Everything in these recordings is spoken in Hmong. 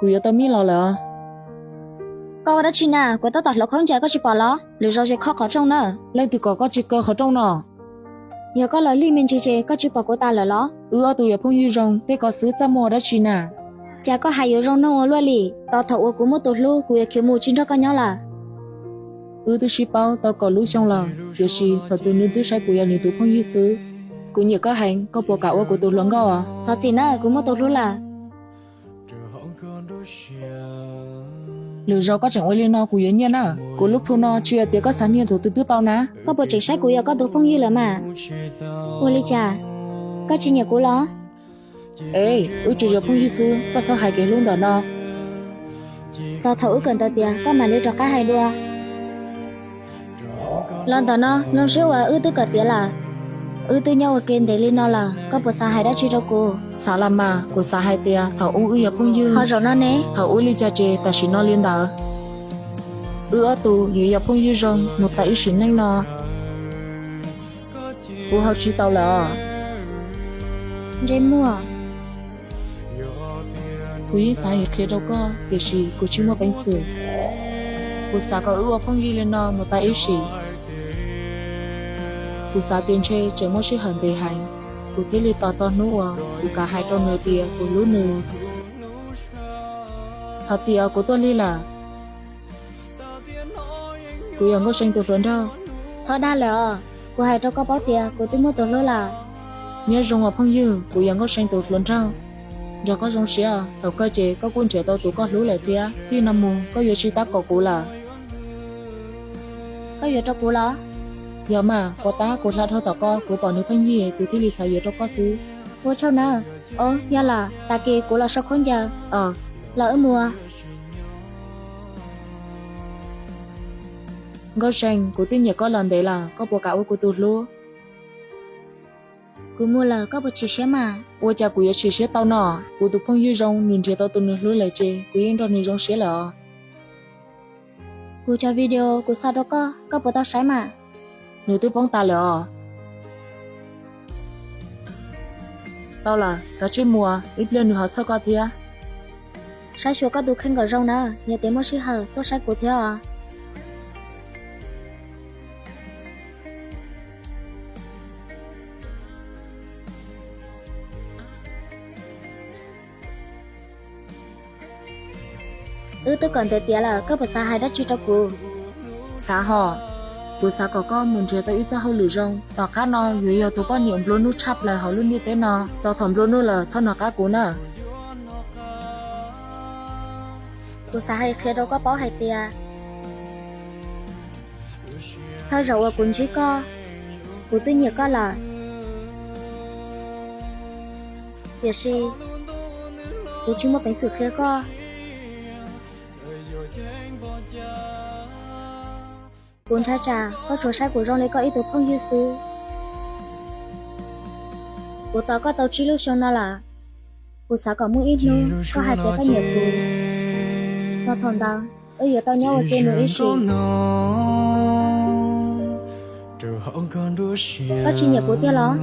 Kuv yuav tau mib los lawm. Koj ua dab tsi na? Kuv tab tom hloov khaub ncaws koj tsis pom los? Lwm zaus ces khob qhov rooj na. Leej twg kom koj tsis kaw qhov rooj no? Yog koj los lig me ntsis ces koj tsis pom kuv tas lawm los? Wb ob tug yog phooj ywg zoo, tej ko xwb txaj muag ua dab tsi na? Cas koj hais yuav zoo nug ua luaj li? Tos thaum uas kuv muaj tus hlub kuv yuav khiav mus tsis nrog koj nyob lawm. Wb twb sib paub tau kaum lub xyoo lawm, tiam sis thaum twg nws twb saib kuv yog nws tus phooj ywg xwb. Kuv nyiam koj heev, koj puas kam ua kuv tus hluas nkauj os? Thov txim na, kuv muaj tus hlub lawm. Lwm zaus koj tseem ua li no kuv yuav nyiaj na. Kuv lub plhu no tsis hais tias koj xav nyiaj thaum twg twb tau na. Koj puas tseem saib kuv yog koj tus phooj ywg lawm mas? Ua li cas? Koj tsis nyiam kuv los? Es, wb tsuas yog phooj ywg xwb, koj txhob hais kev hlub ntawm no. Txog thaum wb kawm ntawv tiav koj mam li rov qab hais dua. Los ntawm no zoo siab uas wb twb kawm tiav lawm, wb twb nyob ua ke ntev li no lawm, koj puas xav hais dab tsi rau kuv? Xav los mas, kuv xav hais tias thaum ub wb yog phooj ywg. Ho zaum no ne? Thaum ub li cas ces tam sim no li ntawd. Wb ob tug yuav yog phooj ywg zoo mus tas ib sim neej no. Kuv hau tsis tau lawm os. Ntsej muag. Kuv yeej xav yuav qhia rau koj, tiam sis kuv tsis muaj peev xwm. Kuv xav kom wb ua phooj ywg li no mus tas ib sim. Kuv xav tias ntshe tseem muaj sij hawm ntev heev, kuv thiaj li tos txog hnub uas kuv kam hais rau nws tias kuv hlub nws. Thov txim os, kuv tuaj lig lawm. Kuv yog Nkauj See tus hluas nraug. Txhob dag lawm os, kuv hais rau koj paub tias kuv twb muaj tus hlub lawm. Nyob zoo os phooj ywg, kuv yog Nkauj See tus hluas nraug. Nrog koj zoo siab, thaum kawg ces koj kuj nrhiav tau tus koj hlub lawm thiab. Txij no mus koj yuav tsis tab kaum kuv lawm. Koj yuav rau kuv los? Yog mas, puas tab kuv hla dhau tom koj, kuv pom nws pheej yig, kuv thiaj li xav yuav rau koj xwb. Ua tsaug nawb. Os, yog lawm, tag kis kuv los sau khaub ncaws. Os, los wb mus. Nkauj See, kuv twb nyiam koj los ntev lawm, koj puas kam ua kuv tus hlub? Kuv mus lawm, koj puas chim siab mas? Ua cas kuv yuav chim siab tau no? Kuv tus phooj ywg zoo, nws nrhiav tau tus nws hlub lawm ces kuv yeej nrog nws zoo siab lawm os. Kuv cov video kuv xa rau koj, koj puas tau saib mas? Nws twb poob tas lawm os. Tau lawm, kav tsij mus, ib pliag nws ho txhawj koj thiab. Saib xyuas koj tus kheej kom zoo na, yog tias muaj sij hawm tuaj saib kuv thiab os. Wb twb kawm ntev tiav lawm, koj puas xav hais dab tsi rau kuv? Xav hos, kuv xav kom koj mus nrhiav tau ib txoj hauj lwm zoo. Tom qab no yuav yog tus poj niam nplua nuj tshaj plaws hauv lub ntiaj teb no. Txog thaum nplua nuj lawm txhob nco qab kuv na. Kuv xav hais qhia rau koj paub hais tias thawj zaum uas kuv ntsib koj, kuv twb nyiam koj lawm. Tiam sis kuv tsis muaj peev xwm qhia koj. Kuv ntshai tsam koj tsuas saib kuv zoo li koj ib tug phooj ywg xwb. Kuv tos koj tau tsib lub xyoo no lawm. Kuv xav kom muaj ib hnub koj hais tias koj nyiam kuv. Txog thaum ntawd, wb yuav tau nyob ua ke mus ib sim. Koj tsis nyiam kuv tiag los?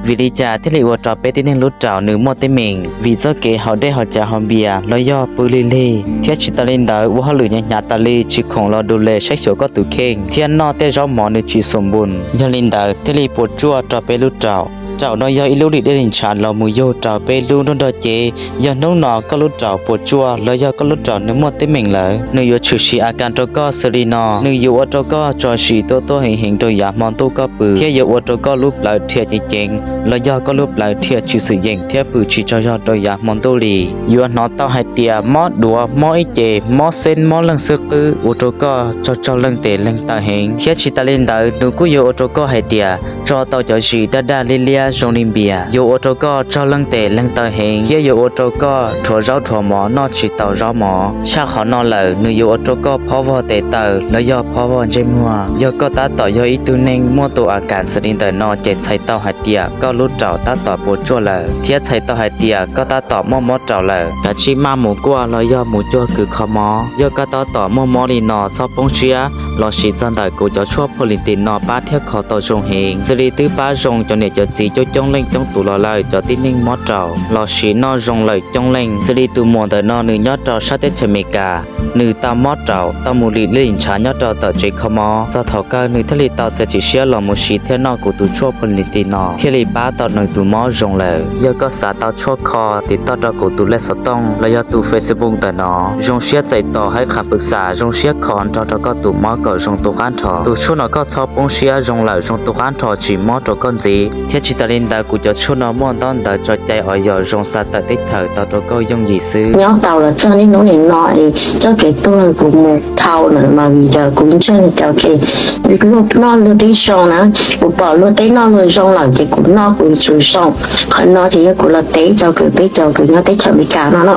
Vim li cas thiaj li ua rau peb tib neeg lub raum nws muaj teeb meem? Vim txoj kev haus dej haus cawv haus npias los yog pw lig lig, thiab tsis tas li ntawd ua hauj lwm hnyav hnyav tas li tsis khoom los du le saib xyuas koj tus kheej, thiab noj tej zaub mov nws tsis xum npun. Yog li ntawd thiaj li puas tsuaj rau peb lub raum. Raum no yog ib lub lim dej lim ntshav los mus yug rau peb lub nruab nrog cev. Yog hnub no koj lub raum puas tsuaj los yog koj lub raum nws muaj teeb meem lawm, nws yuav tshwm sim a kas rau koj xws li no: nws yuav ua rau koj tso zis tuaj tuaj heev heev rau yav hmo ntuj koj pw, thiab yuav ua rau koj lub plawv dhia ceev ceev los yog koj lub plawv dhia tsis xwm yeem thiab pw tsis tsaug zog rau yav hmo ntuj li. Yuav hnov tau hais tias mob duav, mob ib ce, mob xeeb, mob leej xwb qwb ua rau koj tsaug tsaug leej tes leeg taw heev, thiab tsis tas li ntawd nws kuj yuav ua rau koj hais tias tso tau cov zis daj daj liab liab zoo li npias, yuav ua rau koj tsaug leej tes leej taw heev, thiab yuav ua rau koj rhuav zaub rhuav mov noj tsis tau zaub mov. Tshaj qhov no lawm, nws yuav ua rau koj phob vog tes taw los yog phob vog ntsej muag. Yog koj tab tom yog ib tug neeg muaj tus a kas xws li ntawm no ces txhais tau hais tias koj lub raum tab tom puas tsuaj lawm, thiab txhais tau hais tias koj tab tom muaj mob raum lawm. Kav tsij maj mus kuaj los yog mus cuag kws kho mob. Yog koj tab tom muaj mob li no txhob poob siab, los sis txog ntawm kuv cov tshuaj Pholis Tis no pab thiab kho tau zoo heev, xws li twb pab zoo cov niam cov txiv coob coob leej coob tus los lawm cov tib neeg mob raum los sis noj zoo lawm coob leej. Xws li tus muam ntawm no nws nyob rau sab teb chaws Amelikas, nws tau mob raum tau mus lim lij lim ntshav nyob rau tom tsev kho mob, txog thaum kawg nws thiaj li tau txiav txim siab los mus siv thiab noj kuv tus tshuaj Pholis Tis no thiaj li pab tau nws tus mob zoo lawm. Yog koj xav tau tshuaj kho, tiv tauj rau kuv tus lej xov tooj los yog tus Facebook ntawm no. Zoo siab txais tos hais qhas pwm xam, zoo siab kho nrog rau koj tus mob kom zoo tu qab nrho. Tus tshuaj no koj txhob poob siab, zoo lawm zoo tu qab nrho tsis mob rau koj ntxiv. Thiab tsis tas li ntawd kuv cov tshuaj no muaj ntaub ntawv tso cai uas yog zoo xa tawm teb chaws tau rau koj yooj yim xwb. Nyob tau los txog niaj hnub nim no es txoj kev tuag kuv mus thau lawm mas vim yog kuv ntseeg cov kev noj luag teb zoo na, kuv pom luag teb noj luag zoo lawm ces kuv noj kuv yuav tsum zoo. Qhov no ces yog kuv los teb rau kws peb cov kws nyob teb chaws Amelikas no no.